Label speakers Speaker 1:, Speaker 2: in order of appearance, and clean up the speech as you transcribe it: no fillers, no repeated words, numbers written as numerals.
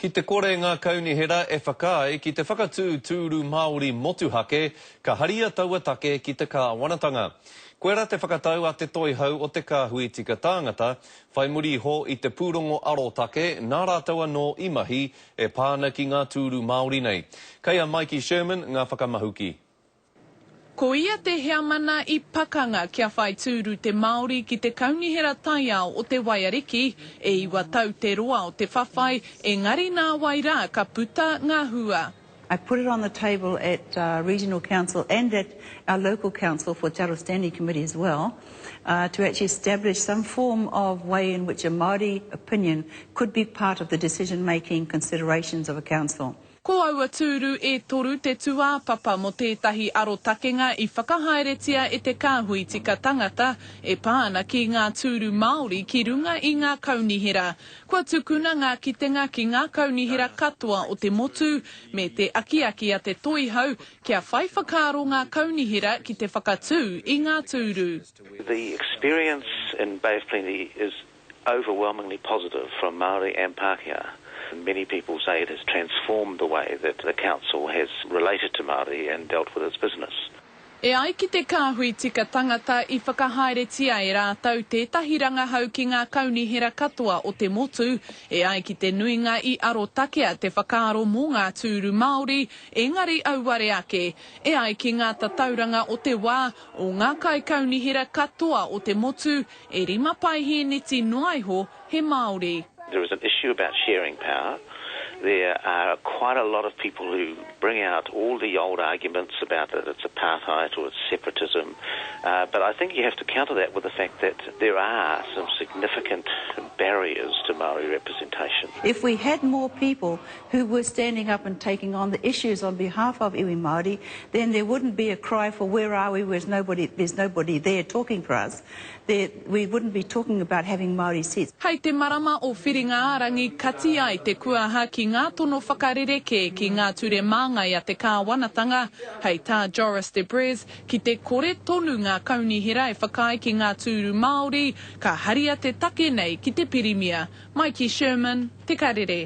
Speaker 1: Ki te kore ngā kaunihera e whakaae ki te whakatū tūru Māori motuhake, ka haria taua take ki te kāwanatanga. Koirā te whakatau a te Toihau o te Kāhui Tika Tāngata, whai muri iho i te pūrongo arotake nā rātou anō i mahi e pā ana ki ngā tūru Māori nei. Kei a Maiki Sherman ngā whakamahuki.
Speaker 2: Ko ia te heamana i pakanga kia whai tūru te Māori ki te Kaunihera Taiao o Te Waiariki, e iwa tau te roa o te whawhai, engari nāwai rā ka puta ngā hua.
Speaker 3: I put it on the table at regional council and at our local council for Te Aro Standing Committee as well to actually establish some form of way in which a Māori opinion could be part of the decision making considerations of a council.
Speaker 2: Ko aua tūru e toru te tūāpapa mō tētahi arotakenga i whakahaeretia e te Kāhui Tika Tangata e pā ana ki ngā tūru Māori ki runga i ngā kaunihera. Kua tukuna ngā kitenga ki ngā kaunihera katoa o te motu me te akiaki a te Toihau kia whai whakaaro ngā kaunihera ki te whakatū i ngā tūru.
Speaker 4: The experience in Bay of Plenty is overwhelmingly positive from Māori and Pākehā. Many people say it has transformed the way that the council has related to Māori and dealt with its business.
Speaker 2: E ai ki te Kāhui Tika Tangata i whakahaeretia e rātou tētahi rangahau ki ngā kaunihera katoa o te motu, e ai ki te nuinga i arotakea te whakaaro mō ngā tūru Māori, engari auare ake. E ai ki ngā tatauranga o te wā, o ngā kaikaunihera katoa o te motu, E rima paihēneti noa iho he Māori.
Speaker 4: There is an issue about sharing power. There are quite a lot of people who bring out all the old arguments about that it's apartheid or it's separatism, but I think you have to counter that with the fact that there are some significant barriers to Māori representation.
Speaker 3: If we had more people who were standing up and taking on the issues on behalf of iwi Māori, then there wouldn't be a cry for where are we, where's nobody, there's nobody there talking for us. There, we wouldn't be talking about having Māori seats.
Speaker 2: Hei te marama o Whiringa-ā-rangi kati ai te kuaha ki ngā tono whakarerekē ki ngā ture māngai a te kāwanatanga, hei tā Joris de Bres, ki te kore tonu ngā kaunihera e whakaae ki ngā tūru Māori, ka haria te take nei ki te Pirimia. Maiki Sherman, Te Karere.